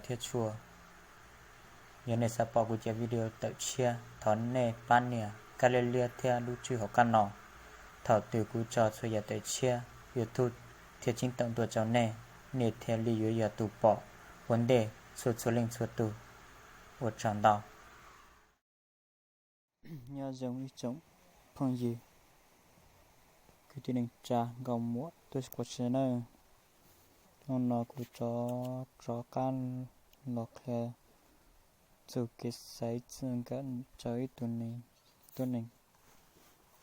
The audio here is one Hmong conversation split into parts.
thiab tshua. Yog nej xav pom kuv cov video tawm tshiab, thov nej pab nias kab liab liab thiab lub tswb hauv qab no. Thaum twg kuv tso txhua yam tawm tshiab, YouTube thiaj ceeb toom ntua rau nej, nej thiaj li yuav yog tus pom ua ntej txhua txhua leej txhua tus. Ua tsaug ntau. Nyob zoo ib tsoom phooj ywg kwv tij neej tsa nkauj muam tuaj quas si nawb. Hnub no kuv rov rov qab los qhia txuj kev xaiv txij nkawm rau ib tug neeg tuab neeg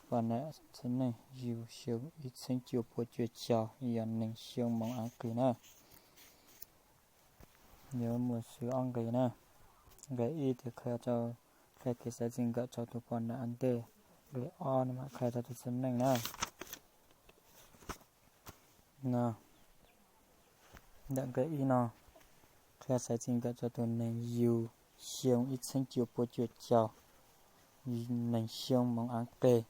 poj nam txiv neej yug xyoo ib txheeb cuaj puas cuaj caum yog neeg xyoo moov av qis na. Yuav muaj swv ob nqe na. Nqe ib tias qhia rau, qhia kev xaiv txij nkawm rau tus poj nam ua ntej. Nqe ob no mam qhia rau tus txiv neej na. No, ntawm nqe ib no, qhia xaiv txij nkawm rau tus neeg yug xyoo ib txheeb cuaj puas cuaj caum, neeg xyoo moov av qis.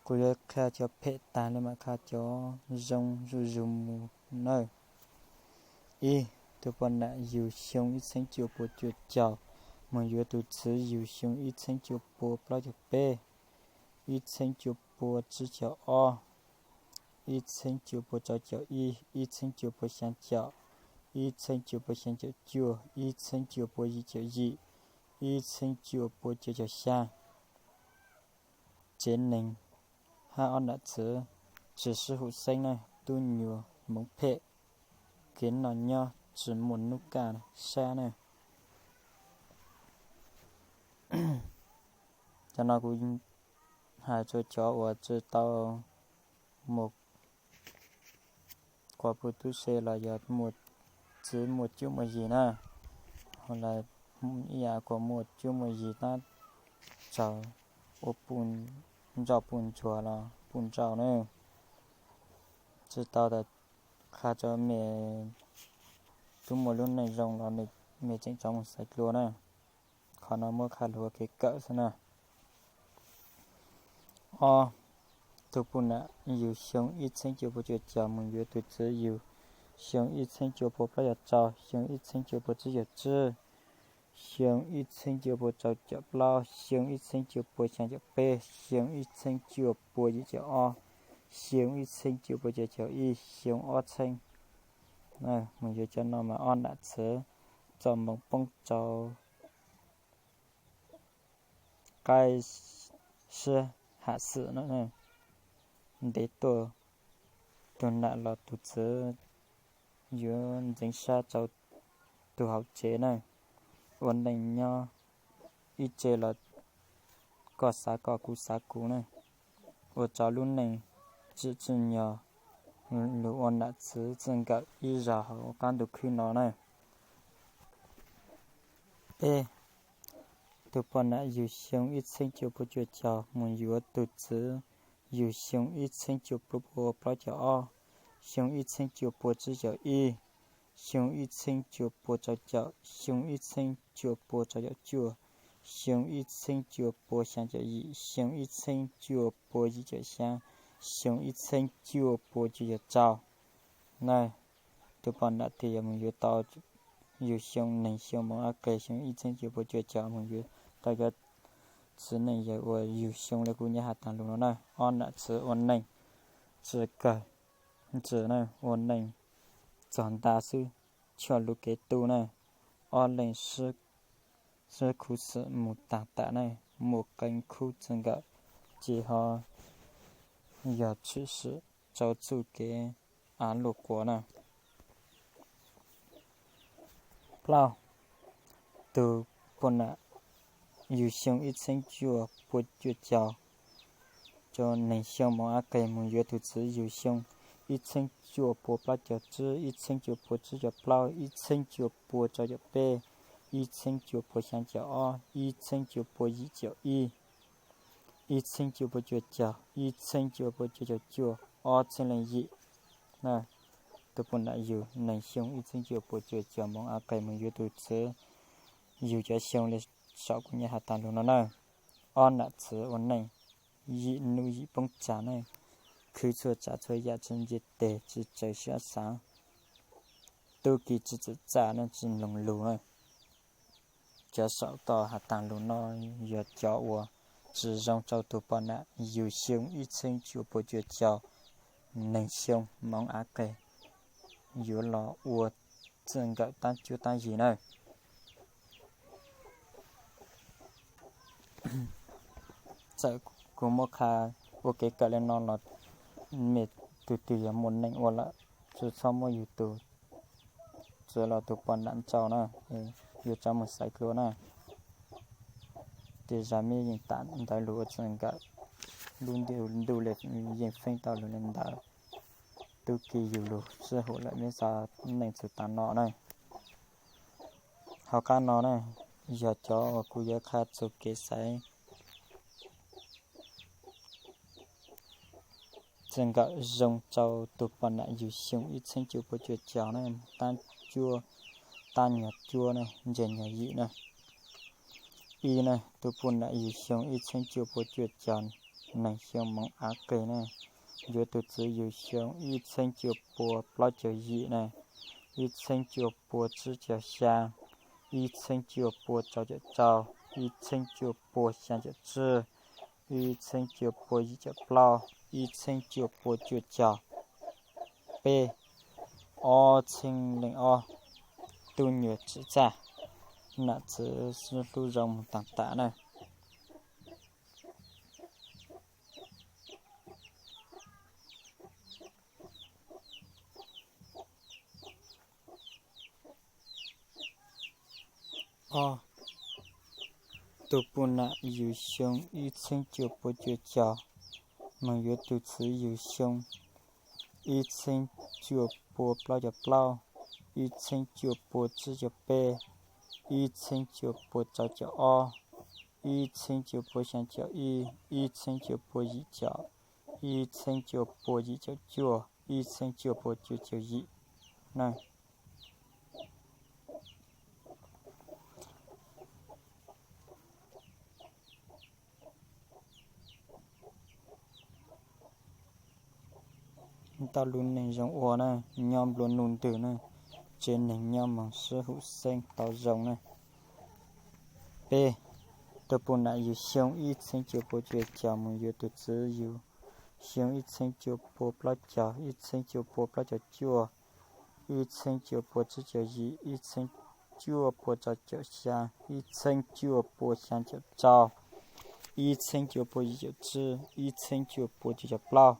Kuv yuav qhia cov phem tag li mam qhia cov zoo zuj zus mus nawb. Ib, tus poj nam yug xyoo ib txheeb cuaj puas cuaj caum mus yuav tus txiv yug xyoo ib txheeb cuaj puas plaub caug peb, ib txheeb cuaj puas tsib caug ob, ib txheeb cuaj puas rau caum ib, ib txheeb cuaj puas xyaa caum, ib txheeb cuaj puas xyaa caum cuaj, ib txheeb cuaj puas yim caum yim, ib txheeb cuaj puas cuaj caum xyaa. Tsev neeg hab ob nam txwv tsis sib hum xeeb na, tub nyuam hmoov phem, kev noj nyob tsis muaj nub kaj sab na. Cov no kuv hais rau cov uas tsis tau mus kua pug tub se los yog muaj txiv muaj cuab muaj yig na, ho los ib yam kuas muaj cuab muaj yig tab txawm ua puj ntsauj puj ntsuag los puj ntsauj na. Tsis tau tas qha rau me tub muaj lub neej zoo los mej tseem tso mus xaiv dlua na. Qhov no muab qha lug ua kev kawm xwb na. Ob, tus poj nam yug xyoo ib txheeb cuaj puas cuaj caum mus yuav tus txiv yug xyoo ib txheeb cuaj puas plaub caug rau, xyoo ib txheeb cuaj puas tsib caug tsib, xyoo ib txheeb cuaj puas rau caum plaub, xyoo ib txheeb cuaj puas xyaa caum peb, xyoo ib txheeb cuaj puas yim caum ob, xyoo ib txheeb cuaj puas cuaj caum ib, xyoo ob txheeb. Mus yuav cov no mas ob nam txwv txoj hmoov poob rau qaib sib ham xwm no. Ntev tuaj tus nam los tus txwv yuav ntxeev sab rau tus hauv tsev na. Ua neej nyob ib tse los koj xav koj kuv xav kuv na, ua rau lub neej tsim tsim nyog lug ua nam txwv txij nkawm ib zaug hauv qab ntuj khwb no na. Peb, tus poj nam yug xyoo ib txheeb cuaj puas cuaj caum mus yuav tus txiv yug xyoo ib txheeb cuaj puas plaub caug ob, xyoo ib txheeb cuaj puas tsib caug ib, xyoo ib txheeb cuaj puas rau caum, xyoo ib txheeb cuaj puas rau caum cuaj, xyoo ib txheeb cuaj puas xyaa caum yim, xyoo ib txheeb cuaj puas yim caum xyaa, xyoo ib txheeb cuaj puas cuaj caum rau. Na, tus poj nam twg yog mus yuav tau yug xyoo neeg xyoo moov ab qe xyoo ib txheeb cuaj puas cuaj caum mus yuav tau cov txiv neej yawg uas yug xyoo li kuv nyab has taag lug no na. Ob nam txwv ua neej tsi kawg ntsis na, ua neej txog nta xwb, cuag lub kev tu na. Ob leej sib khuv xim mus taag tam na, muaj qee khub txij nkawm ces ho yog tshwm sim rau txuj kev av luaj quas na. Plaub, tus poj nam yug xyoo ib txheeb cuaj puas cuaj caum, cov neeg xyoo moov ab qe mus yuav tus txiv yug xyoo ib txheeb cuaj puas plaub caug tsib, ib txheeb cuaj puas tsib caug plaub, ib txheeb cuaj puas rau caum peb, ib txheeb cuaj puas xyaa caum ob, ib txheeb cuaj puas yim caum ib, ib txheeb cuaj puas cuaj caum, ib txheeb cuaj puas cuaj caum cuaj, ob txheeb leej yim. Tus poj nam yug neeg xyoo ib txheeb cuaj puas cuaj caum moov ab qe mus yuav tus txiv yug cov xyoo li saum kuv nyab has taag lug no na. Ob nam txwv ua neej yim nub yim poob tsag na, khwv txhua tsav txhua yam tsi ntsia teg tsi tsaws sab xaav. tub ki tsi txawm txaj ne tsi mloog lug na. Cov saum tau has taag lug no yog cov uas tsi zoo rau tug poj nam yug xyoo ib txheeb cuaj pua cuaj caug neeg xyoo moov av qeg yuav los ua txij nkawm taab cuab taab yig na. Txawm kuv muab qha ua kev kawm le no los mej tug twg yog muaj neej ua lawm, tsi txhob muab yug tug txiv los tug poj nam ntsauj na, yuav tsav moog xaiv dlua na. Tej zag mej yeej tam ntawv lug ua txij nkawm, lub ntuj le yeej feeb tau lug le ntawd. Tub ki yug lug sib hum lawm mej xaav neej txug taag no na. Hauv qab no na yog cov uas kuv yuav qha txug kev xaiv txij nkawm zoo rau tug poj nam yug xyoo ib txheeb cuaj pua cuaj caug na, taab cuab, taab nyog cuab na, ntseg nyog yim na. Ib na, tug poj nam yug xyoo ib txheeb cuaj pua cuaj caug neeg xyoo moov av qeg na, yuav tug txiv yug xyoo ib txheeb cuaj pua plaub caug yim na, ib txheeb cuaj pua tsib caug xyaa, ib txheeb cuaj pua rau caum rau, ib txheeb cuaj pua xyaa caum tsib, ib txheeb cuaj pua yim caum plaub, ib txheeb cuaj pua cuaj caug peb, ob txheeb leej ob, tub nyuam tsim txaj, nam txiv sib hlub zoo moog taag tas na. Ob, tug poj nam yug xyoo ib txheeb cuaj pua cuaj caug moog yuav tug txiv yug xyoo ib txheeb cuaj pua plaub caug plaub, ib txheeb cuaj pua tsib caug peb, ib txheeb cuaj pua rau caum ob, ib txheeb cuaj pua xyaa caum ib, ib txheeb cuaj pua yim caum, ib txheeb cuaj pua yim caum cuaj, ib txheeb cuaj pua cuaj caug yim na. Tau lub neej zoo ua na, nyob nplua nuj ntws na, tsev neeg nyob moog sib hum xeeb tau zoo na. Peb, tug poj nam yug xyoo ib txheeb cuaj pua cuaj caum moog yuav tug txiv yug xyoo ib txheeb cuaj pua plaub caug, ib txheeb cuaj pua plaub caug cuaj, ib txheeb cuaj pua tsib caug yim, ib txheeb cuaj pua rau caum xyaa, ib txheeb cuaj pua xyaa caum rau, ib txheeb cuaj pua yim caum tsib, ib txheeb cuaj pua cuaj caum plaub.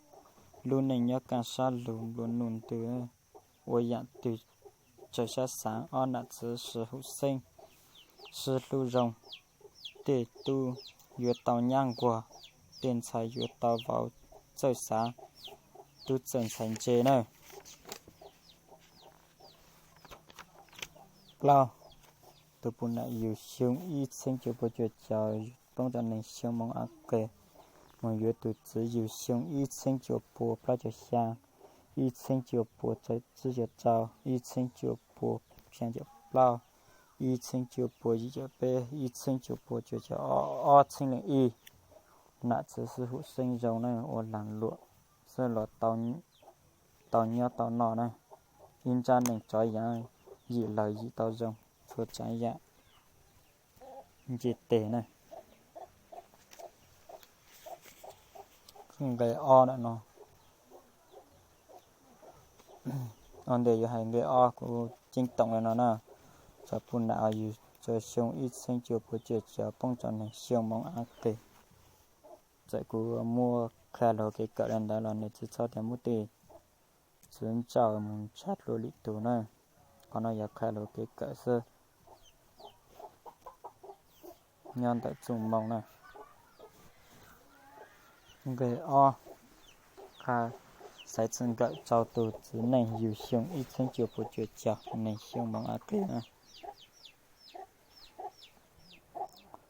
Lub neej nyob kaaj sab lug nplua nuj ntws, ua yaam twg tsaws sab xaav, ob nam txiv sib hum xeeb, sib hlub zoo. Tej tub yuav tau nyab nquag, tej ntxhais yuav tau vauv txawj xav, tub txawj ntxhais ntse na. Plaub, tug poj nam yug xyoo ib txheeb cuaj pua cuaj caum poob rau neeg xyoo moov av qeg, moog yuav tug txiv yug xyoo ib txheeb cuaj pua plaub caug xyaa, ib txheeb cuaj pua tsib caug rau, ib txheeb cuaj pua xyaa caum plaub, ib txheeb cuaj pua yim caum peb, ib txheeb cuaj pua cuaj caum ob, ob txheeb leej ib. Nam txiv sib hum xeeb zoo na, ua laag luam xwb los tau nyob tau noj na. Ib ntsab neej tsov yaav, yim laug yim tau zoo txhua tsaav yaam nce teg na. Nqe ob ntawm no, ua ntej yuav hais nqe ob kuv ceeb toom le no na. Tug poj nam yug xyoo ib txheeb cuaj pua cuaj caum poob rau neeg xyoo moov av qeg. Txawm kuv muab qha lug kev kawm le ntawd los nej tsi txhob tias muab tej txiv ntsauj moog ntshai dlua lwm tug na. Qhov no yog qha lug kev kawm xwb, nyob ntawm txuj moo na. Nqe ob, qha xaiv txij nkawm rau tug txiv neej yug xyoo ib txheeb cuaj pua cuaj caum neeg xyoo moov av qeg na.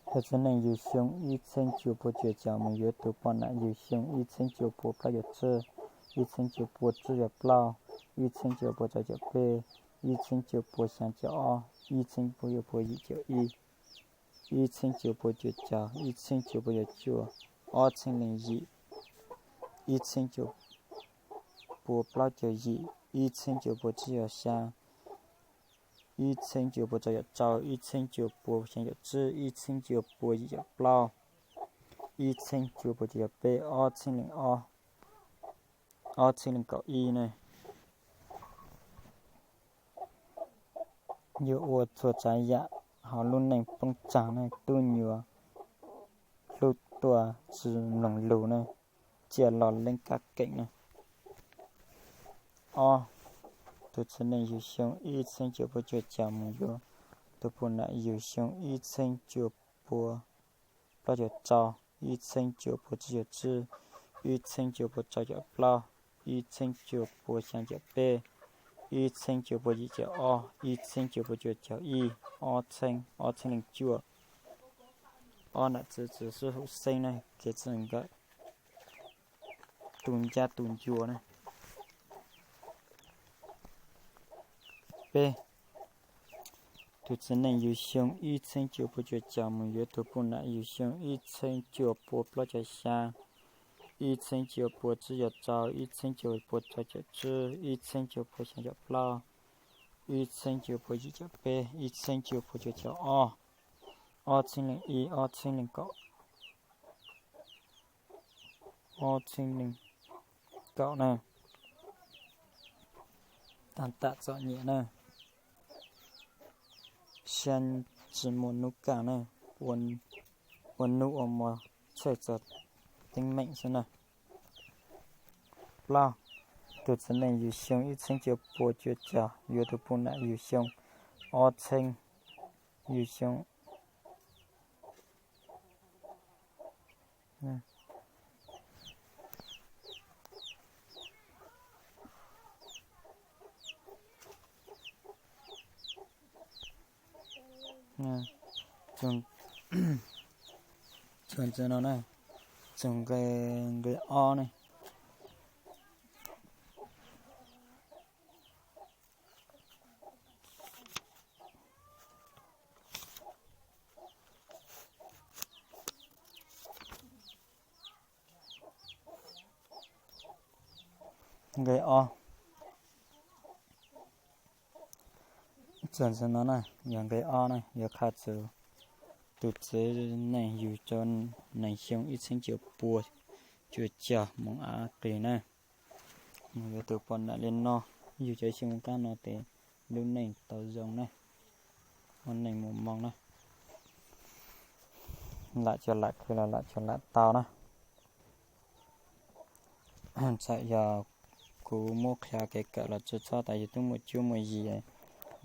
Tug txiv neej yug xyoo ib txheeb cuaj pua cuaj caum moog yuav tug poj nam yug xyoo ib txheeb cuaj pua plaub caug tsib, ib txheeb cuaj pua tsib caug plaub, ib txheeb cuaj pua rau caum peb, ib txheeb cuaj pua xyaa caum ob, ib txheeb cuaj pua yim caum ib, ib txheeb cuaj pua cuaj caum, ib txheeb cuaj pua cuaj caum, ob txheeb leej yim, ib txheeb cuaj pua plaub caug yim, ib txheeb cuaj pua tsib caug xyaa, ib txheeb cuaj puas rau caum rau, ib txheeb cuaj puas xyaa caum tsib, ib txheeb cuaj puas yim caum plaub, ib txheeb cuaj puas cuaj caum peb, ob txheeb leej ob, ob txheeb leej kaum ib na. Yuav ua txhua tsav yam hauv lub neej poob tsag ne, tub nyuam hlub tuaj tsis mloog lus ne, cia los leej kab keem ne. Ob, tus txiv neej yug xyoo ib txheeb cuaj puas cuaj caum mus yuav tus puj nam yug xyoo ib txheeb cuaj puas plaub caum rau, ib txheeb cuaj puas tsib caum tsib, ib txheeb cuaj puas rau caum plaub, ib txheeb cuaj puas xyaa caum peb, ib txheeb cuaj puas yim caum ob, ib txheeb cuaj puas cuaj caum ib, ob txheeb, ob txheeb leej cuaj. Ob nam txiv txiv xwb hauv xeeb ne, kev txij nkawm tu ncab tu ncua ne. Peb, tus txiv neej yug xyoo ib txheeb cuaj puas cuaj caum mus yuav tus puj nam yug xyoo ib txheeb cuaj puas plaub caum xyaa, ib txheeb cuaj puas tsib caum rau, ib txheeb cuaj puas rau caum tsib, ib txheeb cuaj puas xyaa caum plaub, ib txheeb cuaj puas yim caum peb, ib txheeb cuaj puas cuaj caum ob, ob txheeb leej ib, ob txheeb leej kaum, ob txheeb leej kaum na. Tam tam txom nyem na, siab tsis muaj hnub kaj na, ua hnub ua hmo txhawj txog teeb meem xwb na. Plaub, tus txiv neej yug xyoo ib txheeb cuaj puas cuaj caum yuav tus puj nam yug xyoo ob txheeb, yug xyoo txug no na, txug nqe ob ne. Nqe ob, txog ntawm no na, yog nqe ob na, yuav qha txug tus txiv neej yug rau neeg xyoo ib txheeb cuaj puas cuaj caum moos av qis na. Mus yuav tus puj nam li no, yug cov xyoo qab no tes lub neej tau zoo na, ua neej mus moo na, lam cov lam khwv los lam cov lam tau na. Txawm yog kuv muab qhia kev kawm los tsis txhob tas yus twb muaj cuab muaj yig,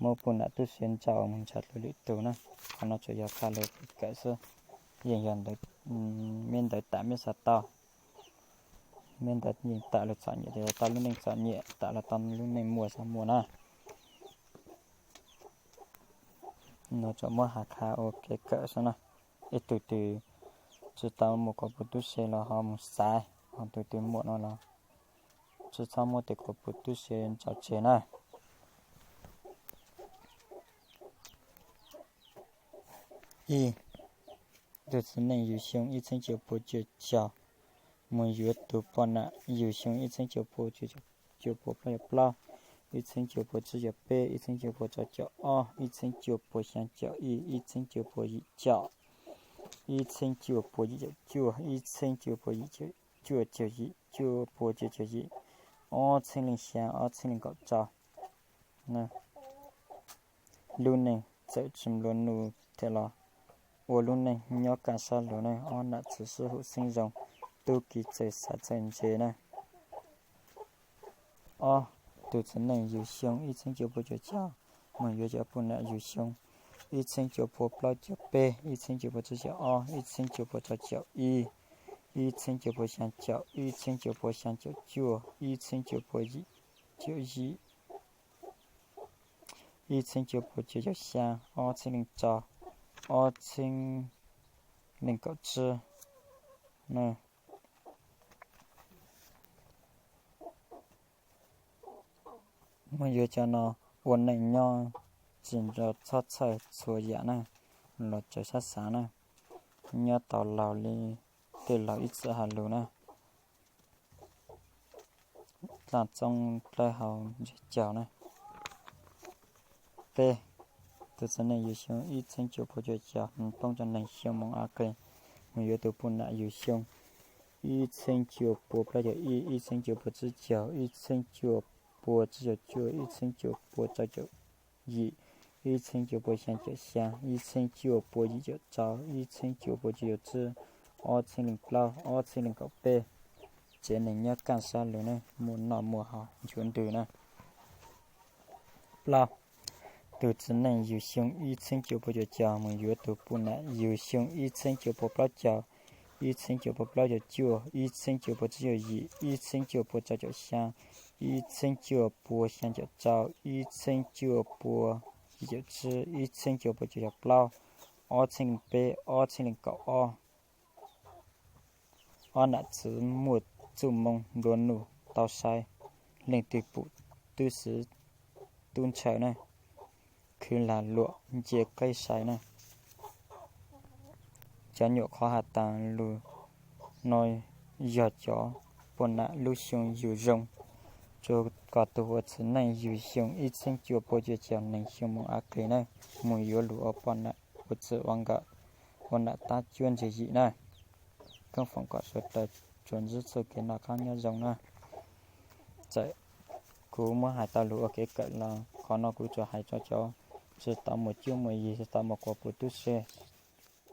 muab puj nam tub se ntsaum mus ntshaw dlua lwm tus na. Qhov no tsuas yog qha lus kev kawm xwb, yeej yog ntawd, me ntawd tam me xav tau, me ntawd yeej tam lug txom nyem, tam lug tau lub neej txom nyem, tam lug tau lub neej muaj xav muaj na. No tsuas muab has qha ua kev kawm xwb na. Ib tug twg tsis tau muaj quas puj tub se los ho mus xaiv, ho tus twg muaj no los tsis txhob muab tes quas puj tub se ntsaum tseg na. Ib, tus txiv neej yug xyoo ib txheeb cuaj puas cuaj caum mus yuav tus puj nam yug xyoo ib txheeb cuaj puas cuaj puas plaub caug plaub, ib txheeb cuaj puas tsib caug peb, ib txheeb cuaj puas rau caum ob, ib txheeb cuaj puas xyaa caum ib, ib txheeb cuaj puas yim caum, ib txheeb cuaj puas yim caum cuaj, ib txheeb cuaj puas yim caum cuaj, cuaj caum yim, cuaj puas cuaj caum yim, ob txheeb leej xyaa, ob txheeb leej kaum rau. Lub neej txawm tsis nplua nuj thiab los ua lub neej nyob kaj sab lug ne, ob nam txiv sib hum xeeb zoo, tub ki txawj xav txawj ntse na. Ob, tus txiv neej yug xyoo ib txheeb cuaj puas cuaj caum mus yuav cov puj nam yug xyoo ib txheeb cuaj puas plaub caug peb, ib txheeb cuaj puas tsib caug ob, ib txheeb cuaj puas rau caum ib, ib txheeb cuaj puas xyaa caum, ib txheeb cuaj puas xyaa caum cuaj, ib txheeb cuaj puas yim caum yim, ib txheeb cuaj puas cuaj caum xyaa, ob txheeb leej rau, ob txheeb leej kaum tsib. Mus yuav cov no ua neej nyob tsis txhob txhawj txhua yam na, los tsaws sab xav na, nyob tau laug li tej laug ib txwm hais lus na, dlaaj txoob dlawb hau ntsis caug na. Peb, Tus txiv neej yug xyoo ib txheeb cuaj pua cuaj caum, nws poob rau neeg xyoo moos av qis, mus yuav tus puj nam yug xyoo ib txheeb cuaj pua plaub caug ib, ib txheeb cuaj pua tsib caug, ib txheeb cuaj pua tsib caug cuaj, ib txheeb cuaj pua rau caum yim, ib txheeb cuaj pua xyaa caum xyaa, ib txheeb cuaj pua yim caum rau, ib txheeb cuaj pua cuaj caum tsib, ob txheeb leej plaub, ob txheeb leej kaum peb. Tsev neeg nyob kaj sab lug ne, muaj noj muaj haus nchuav ntws na. Plaub, tus txiv neej yug xyoo ib txheeb cuaj pua cuaj caum mus yuav tus puj nam yug xyoo ib txheeb cuaj pua plaub caug, ib txheeb cuaj pua plaub caug cuaj, ib txheeb cuaj pua tsib caug yim, ib txheeb cuaj pua rau caum xyaa, ib txheeb cuaj pua xyaa caum rau, ib txheeb cuaj pua yim caum tsib, ib txheeb cuaj pua cuaj caum plaub, ob txheeb leej peb, ob txheeb leej kaum ob. Ob nam txwv muaj txuj moo nplua nuj tau saib, leej twg pum tub xwv tub ntshaw na, khwv lag luam nce qeb sai na. Cov nyuam qhuav has tas lug no yog cov puj nam lub xyoo yug zoo, tsuas kom tus uas txiv neej yug xyoo ib txheeb cuaj pua cuaj caum neeg xyoo moos av qis na, mus yuav lug ua poj nam ua txwv ua nkawm, ua nam tab cuab ntse yim na. Koob foom kom sawv daws tsuas ntsib txuj kev noj qab nyob zoo na. Txawm kuv muab hais tau lug ua kev kawm los qhov no kuv tsuas hais rau cov tsis tau muaj cuab muaj yig, tsis tau muaj quas puj tub se,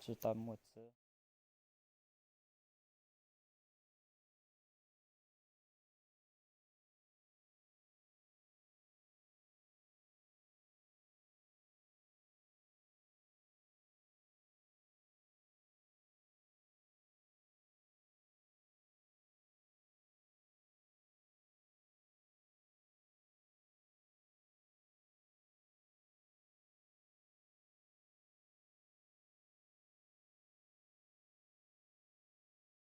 tsis tau muaj txwv